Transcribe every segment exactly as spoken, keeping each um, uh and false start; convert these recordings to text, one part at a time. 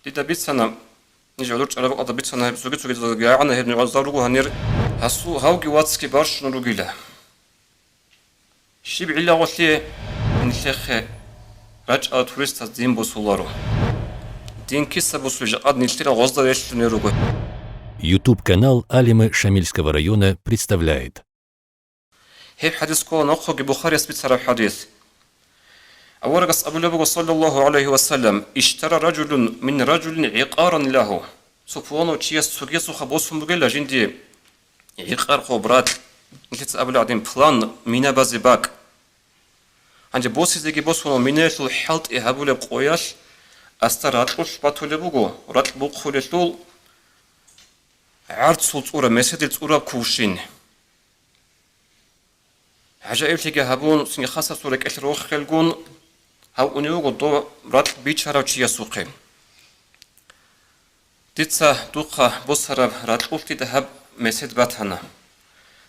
Дида бицана, ниж гӀодор чӀараб бакӀалда бицана гьеб цоги-цогидаздаги гӀагӀана гьеб нугӀазда руго гьанир, гьасул гьавги вацги барщун ругила. Щиб гӀиллагъулъе нилъехъе рачӀарал туристаз дин босуларо? Дин киса босуй жакъад нилъерал гъозда релълъунел руго. YouTube-канал Алимы Шамильского района представляет. Гьеб хӀадис ккола нахъеги Бухарияс бицараб хӀадис. Аварагас абулеб буго, саллаллагьу гӀалайгьи ва саллам: «Иштара ражулун мин ражулин гӀикъаран лагьу». Цо пуланав чияс цогиясухъа босун бугела жинди гӀикъар, хоб, ракь, нилъеца абулеб гӀадин, план, мина базе бакӀ. Гьанже босизеги босуна, минаялъул хӀалтӀи гьабулеб къоялъ асда ракьулъ батулеб буго, ракь бухъулелъул гӀарцул цӀураб, меседил цӀураб кувшин. ГӀажаиблъиги гьабун, цинги хасасул рекӀелъ рохелгун, гьав унев вуго доб ракь бичарав чиясухъе. Дица духъа босараб ракьулъ дида гьаб месед батана.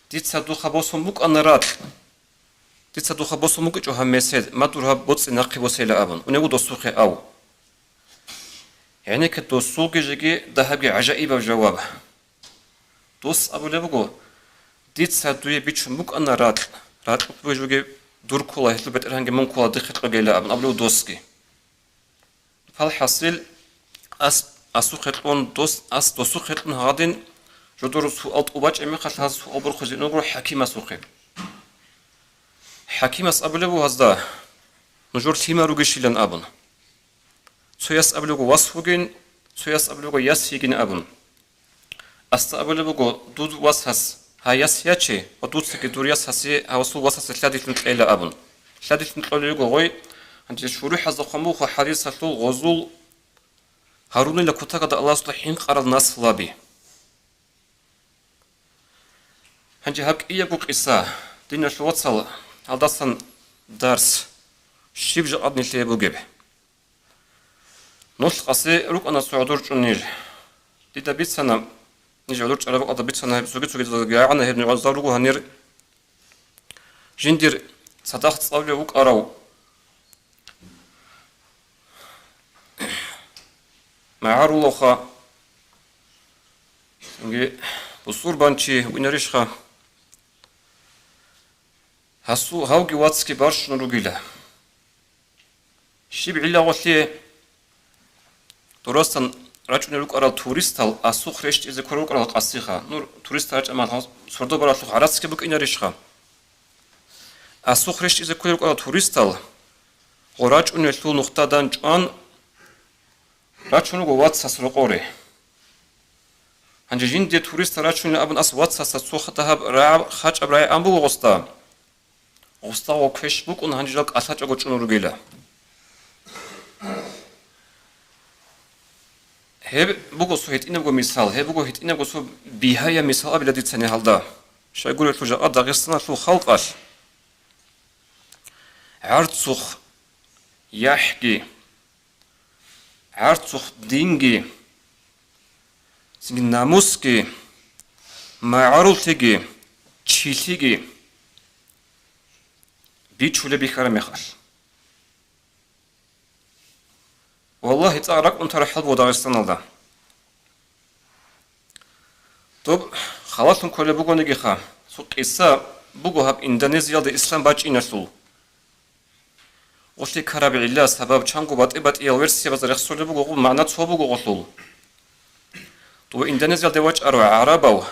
Дица духъа босун букӀана ракь. Дица духъа босун букӀичӀо гьаб месед, ма дур гьаб боцӀи нахъе босейила абун, унев вуго досухъе ав. ГӀенекке досулги жеги дагьабги гӀажаибаб жаваб. Дос абулеб буго: «Дица дуе бичун букӀана ракь, ракьулъ бугеб жоги дур ккола, гьелъул бетӀергьанги мун ккола, дихъе кьогейила», — абун абулеб досги. Палхасил, ас асухъе кьун, дос, ас досухъе кьун гьадин, жодор суал тӀубачӀеб мехалъ гьаз суал борхузе унаго хӀакимасухъе. ХӀакимас абулеб буго гьазда: «Нужер лъимал ругищилан», — абун. Цояс абулеб буго: «Вас вугин», цояс абулеб буго: «Яс йигин», — абун. Асда абулеб буго: «Дуд васас гьа яс яче ва дуцаги дур яс гьасе, гьавасул васасе лъадилъун кьейила», — абун. Лъадилъун кьолел руго гъой, гьанже шурухӀазда хъван буго хадисалъул гъозул: «Гьарунила кутакалда Аллагьасда хӀинкъарал наслаби». Гьанже гьаб кӀиябго къиса, диналъул вацал, гьалдасан дарс, щиб жакъад нилъее бугеб? Нолъ къасе рукӀана цо гӀодор чӀун ниж. Дида бицана, ниж гӀодор чӀараб бакӀалда бицана, гьеб цоги-цогидаздаги гӀагӀана гьеб нугӀазда руго гьанир жиндир цадахъ цӀалулев вукӀарав магӀарулаха, цинги бусурбанчи винарищха? Гьасу-, гьавги вацги барщун ругила. Щиб гӀиллагъулъе дурасдасан рачӀунел рукӀарал туристал асухъ рещтӀизе кколел рукӀарал къасиха? Ну, туристал рачӀамал сордо баралъухъ гӀарацги букӀинарищха? Асухъ рещтӀизе кколел рукӀарал туристал гъо рачӀунелъул нухда дандчӀван рачун руго вацас рокъоре. Гьанже жинде туристал рачунилан абун ас вацасда цо дагьаб рагӀаб хачӀаб рагӀи ан буго гъосда. Гъосда гъо квеш букӀун, гьанже жал кӀалъачӀого чӀун ругила. Гьеб буго цо гьитӀинабго мисал, гьеб буго гьитӀинабго цо бигьаяб мисал абила дицани гьалда. Щайгурелъул жакъа Дагъистаналъул халкъалъ гӀарцухъ яхӀги, гӀарцухъ динги, цинги намусги, магӀаруллъиги, чилъиги бичулеб бихьараб мехалъ. Валлагьи, цӀакъ ракӀ унтараб хӀал буго Дагъистаналда. Доб халалъун кколеб бугонигиха, цо къиса буго гьаб Индонезиялда ислам бачӀиналъул. Гъулъи ккараб гӀилла-сабаб, чанго батӀи-батӀиял версиябазда рехсолеб буго, гъул магӀна цо буго гъулъул. Дов Индонезиялде вачӀарав гӀарабав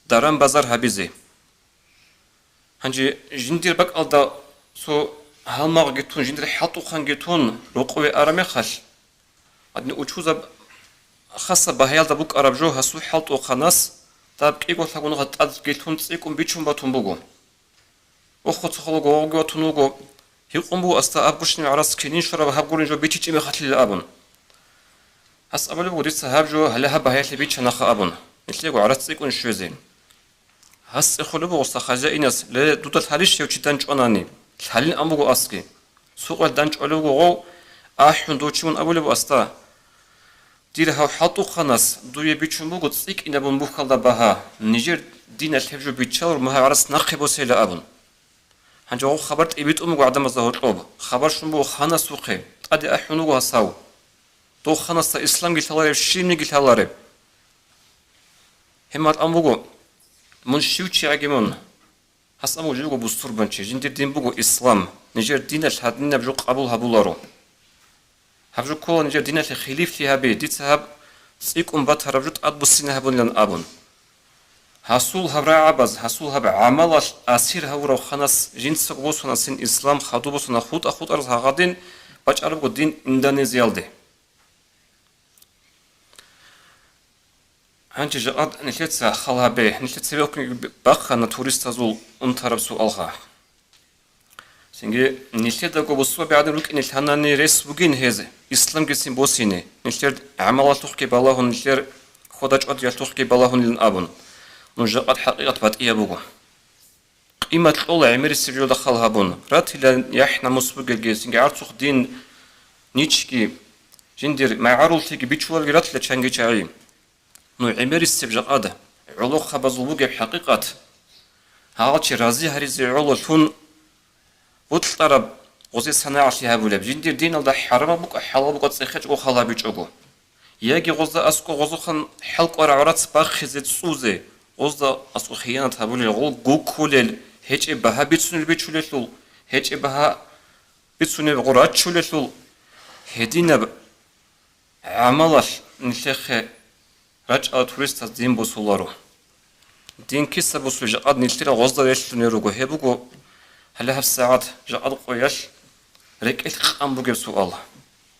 даран-базар гьабизе. Гьанже жиндир бакӀалда цо гьалмагъги тун, жиндир хӀалтӀухъанги тун, рокъове араб мехалъ, гьадин учузаб хасаб багьаялда букӀараб жо гьасул хӀалтӀухъанас даб кӀиго лъагӀунгъа тӀадги лъун цӀикӀкӀун бичун батун буго. Охо, цо хвалого гъовги ватун вуго, гьикъун буго асда аб гущин гӀарац кинин щвараб гьаб гурин жо бичичӀеб мехалъила абун. Гьас абулеб буго, дица гьаб жо гьале гьаб багьаялъе бичанаха абун, нилъего гӀарац цӀикӀкӀун щвезе. Гьас цӀехолеб буго гъосда хозяинас: «Ле, дуда лъалищ гьев чи дандчӀванани? Лъалин», — ан буго асги. Цо къоялъ дандчӀвалев вуго гъов, ахӀун дов чи вун абулеб асда: «Дир гьав хӀалтӀухъанас дуе бичун буго цӀикӀкӀинабун бухьалда багьа, нижер диналъ гьеб жо биччалур, магьа гӀарац нахъе босейила», — абун. Гьанже гъов хабар тӀибитӀун буго гӀадамазда гьоркьоб, хабар щун буго ханасухъе, тӀаде ахӀун вуго гьас гьав. Дов ханасда исламги лъалареб, щибниги лъалареб. Гьеб мал ан буго, мун щив чияги мун, гьас абун жиго бусурбанчи, жиндир дин буго ислам, нижер диналъ гьадинаб жо къабул гьабуларо. Гьаб жо ккола нижер диналъе хилифлъи гьаби, дица гьаб цӀикӀкӀун батараб жо тӀадбуссине гьабунилан абун. Гьасул гьаб рагӀабаз, гьасул гьаб гӀамалалъ асир гьавурав ханас жинцаго босунасин ислам хадуб босуна хутӀа-хутӀараз гьагъадин бачӀарабго дин Индонезиялде. Гьанже жакъад нилъеца хал гьабе, нилъеца цебе бахъана туристазул унтараб суалха. Цинги нилъедаго бусурбаби гӀадин рукӀине лъанани рес бугин гьез исламгицин босине, нилъер гӀамалалъухъги балагьун, нилъер хьода-чӀвадиялъухъги балагьунилан абун. Нуж жакъад хӀакъикъат батӀияб буго. Къимат кьола гӀемерисеб жолда хал гьабун, ратила яхӀ-намус бугелги, цинги гӀарцухъ дин ничги жиндир магӀаруллъиги бичуларги ратила чанги чагӀи. Ну гӀемерисеб жакъад гӀолохъабазул бугеб хӀакъикъат, гьагъал чи рази гьаризе гӀололъун бутӀараб гъозе санагӀалъи гьабулеб, жиндир диналда хӀарамаб букӀа, хӀалал букӀа цӀехечӀого хал гьабичӀого. Яги гъозда аскӀо гъозухъан хӀалкӀвара гӀурац бахъизе цӀузе, гъозда аскӀо хиянат гьабулел, гъол гуккулел, гьечӀеб багьа бицунел бичулелъул, гьечӀеб багьа бицунеб гъо раччулелъул, гьединаб гӀамалалъ нилъехъе рачӀарал туристаз дин босуларо. Дин киса босулеб жакъад нилъерал гъозда релълъунел руго, гьеб буго гьале гьабсагӀат жакъад къоялъ рекӀелъ къан бугеб суал.